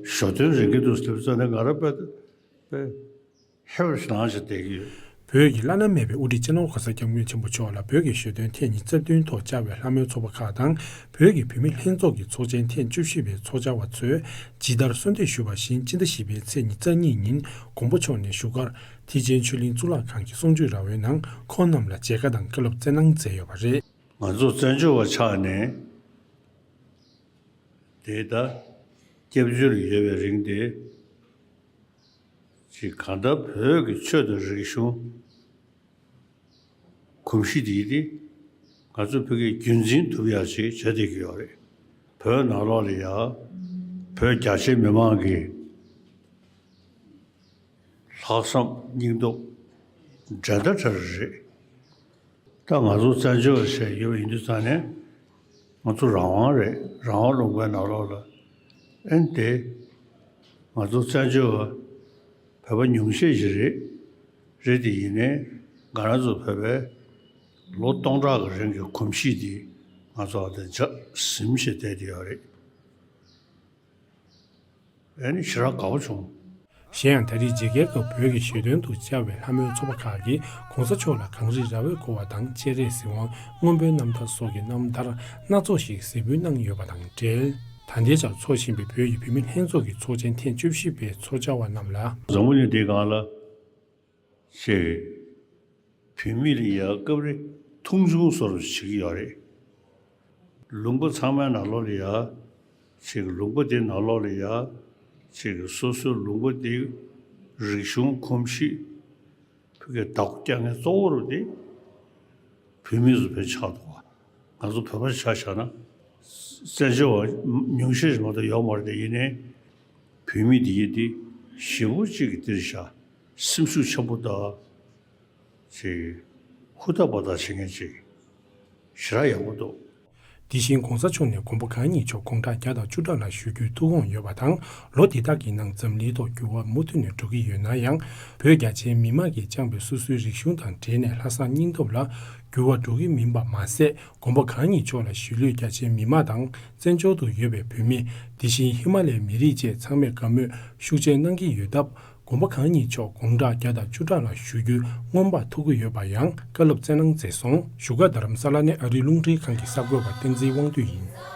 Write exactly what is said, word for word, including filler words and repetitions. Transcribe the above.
ཞོ་སྟོན་རེད་གི་འདུག་ཟེར་ཙང་ནས་ང་རང་དཔེ་དཔེ་ཧེ་བ་ཞིག་ལངས་བྱས་བསྡད་ཀྱི་ཡོད། བོད་ཀྱི་བླ་ན་མེད་པའི་དབུ་ཁྲིད་སྤྱི་ནོར་གོང་ས་སྐྱབས་མགོན་ཆེན་པོ་མཆོག་ལ་བོད་ཀྱི་ཞོ་སྟོན་ཐེངས་ཉི་ཤུ་རྩ་བདུན་ཐོག་བཅར་བའི་ལྷ་མོའི་ཚོགས་པ་ཁག་དང་། བོད་ཀྱི་བུད་མེད་ལྷན་ཚོགས་ཀྱི་ཚོགས་ཆེན་ཐེངས་བཅུ་བཞི་པའི་ཚོགས་བཅར་བ་ཚོས་ཇི་ལྟར་གསོལ་འདེབས་ཞུས་པ་བཞིན། སྤྱི་ཟླ་བཞི་པའི་ཚེས་ཉི་ཤུ་རྩ་གཉིས་ཉིན་མགོན་པོ་མཆོག་ནས་བཞུགས་སྒར་ཐེག་ཆེན་ཆོས་གླིང་གཙུག་ལག་ཁང་གི་གསུང་ཆོས་ར་བའི་ནང་ཁོང་རྣམས་ལ་མཇལ་ཁ་དང་བཀའ་སློབ་སྩལ་གནང་མཛད་ཡོད་པ་རེད། ང་ཚོ་བཙན་བྱོལ་བ་ཆགས་ནས་དེ་ད་སྐྱབས་བཅོལ་ཡོད་པའི་རིང་དེ། ཅིག་གང་ལྟར་བོད་ཀྱི་ཆོས་དང་རིག་གཞུང་གོམས་གཤིས་དེ་ཡིན་ཏེ། ང་ཚོ་བོད་ཀྱི་རྒྱུན་འཛིན་ཐུབ་ཡག་ཅིག་བྱེད་བསྡད་ཀྱི་ཡོད་རེད། བོད་ནང་ལོགས་ལ་ཡ་བོད་རྒྱ་ཆེའི་མི་མང་གི་ལྷག་བསམ་སྙིང་སྟོབས་འགྲན་ཟླ་བྲལ་རེད། ད་ང་ཚོ་བཙན་བྱོལ་བ་ཞིག་ཡོད་པ་ཡིན་དུས་ཙང་ནས་ང་ཚོ་རང་དབང་རེད། རང་དབང་ལུང་པའི་ནང་ལོགས་ལ་ཨེ་དེ་ང་ཚོ་བཙན་བྱོལ་བ་བོད་པ་ཉུང་ཤས་ཤིག་རེད། རེད་དེ་ཡིན་ནའི་ང་རང་ཚོ་བོད་པའི་ལོ་སྟོང་ཕྲག་གི་རིང་གི་གོམས་གཤིས་དེ་ང་ཚོ་ཨ་དེ་འཇགས་ཟིན་བྱས་བསྡད་དེ་ཡོད་རེད། ཨེ་ནི་ཞེ་དྲག་དགའ་པོ་བྱུང་། གཞན་ཡང་ད་རེས་མཇལ་ཁའི་སྐབས་བོད་ཀྱི་ཞོ་སྟོན་དུ་བཅར་བའི་ལྷ་མོའི་ཚོགས་པ་ཁག་གིས་གོང་ས་མཆོག་ལ་གངས་རི་ར་བས་བསྐོར་བ་དང་སྤྱན་རས་གཟིགས་དབང་མངོན་པའི་རྣམ་ཐར་སོགས་ཀྱི་རྣམ་ཐར་སྣ་ཚོགས་ཤིག་གཟིགས་འབུལ་གནང་ཡོད་པ་དང་འབྲེལ། ད་ལྟའི་ཆར་འཚོགས་བཞིན་པའི་བོད་ཀྱི་བུད་མེད་ལྷན་ཚོགས་ཀྱི་ཚོགས་ཆེན་ཐེངས་བཅུ་བཞི་པའི་ཚོགས་བཅར་བ་རྣམས་ལ། འཛམ་བུ་གླིང་འདིའི་སྒང་ལ་ཅིག་བུད་མེད་ལ་ཡ་སྐབས་རེ་མཐོང་ཆུང་བཟོ་འདྲ་བྱེད་ཀྱི་ཡོད་རེད། ལུང་པ་ཚང་མའི་ནང་ལོགས་ལ་ཡ་ཅིག་ལུང་པ་དེའི་ནང་ལོགས་ལ་ཡ་ཅིག་སོ་སོའི་ལུང་པ་དེའི་རིག་གཞུང་གོམས་གཤིས་ཕ་གིའི་བདག་པོ་རྒྱག་མཁན་གཙོ་བོ་རུ་དེ་བུད་མེད་ཚོ་ཕལ་ཆགས་འདུག་བ། ང་ཚོ་བོད་པ་ཆ་བཞག་ན་བཙན་བྱོལ་བ་ཉུང་ཤས་ཤིག་མ་གཏོགས་ཡོད་མ་རེད་དེ། ཡིན་ནའི་བུད་མེད་དེ་ཡིན་དེ་ཞེ་པོ་ཅིག་གི་འདིར་བཞག་སེམས་ཤུགས་ཆེན་པོ་དང་ཅིག་ཧུར་ཐག་པ་ཐག་བྱེད་མཁན་ཅིག་ཞེ་དྲག་ཡག་པོ་འདུག་དེ་བཞིན་གོང་ས་མཆོག་ནས་མགོན་པོ་གང་ཉིད་མཆོག་དགུང་གྲངས་བརྒྱ་དང་བཅུ་ཕྲག་ལ་བཞུགས་རྒྱུའི་ཐུགས་དགོངས་ཡོད་པ་དང་། ལོ་འདི་དག་གི་ནང་འཛམ་གླིང་ཐོག་འགྱུར་བ་མུ་མཐུད་ནས་འགྲོ་གི་ཡོད་ན་ཡང་། བོད་རྒྱ་ཆེའི་མི་མང་གིས་བཅངས་པའི་སོ་སོའི་རིག་གཞུང་དང་འབྲེལ་ནས་ལྷག་བསམ་སྙིང་སྟོབས་ལ་འགྱུར་བ་འགྲོ་གི་མིན་པ་མ་ཟད། མགོན་པོ་གང་ཉིད་མཆོག་ལ་གཞིས་ལུས་རྒྱ་ཆེའི་མི་མང་དང་། བཙན་བྱོལ་དུ་ཡོད་པའི་བོད་མི། དེ་བཞིན་ཧི་མ་ལའི་མི་རིགས་བཅས་ཚང་མས་དགའ་མོས་ཤུགས་ཆེ་གནང་གི་ཡོད་སྟབས། མགོན་པོ་གང་ཉིད་མཆོག་དགུང་གྲངས་བརྒྱ་དང་བཅུ་ཕྲག་ལ་བཞུགས་རྒྱུའི་སྔོན་དཔག་ཐུབ་ཀྱི་ཡོད་པ་ཡང་བཀའ་སློབ་སྩལ་གནང་མཛད་སོང་། བཞུགས་སྒར་རྡ་རམ་ས་ལ་ནས་ཨ་རིའི་རླུང་འཕྲིན་ཁང་གི་གསར་འགོད་པ་བསྟན་འཛིན་དབང་འདུས་ཡིན།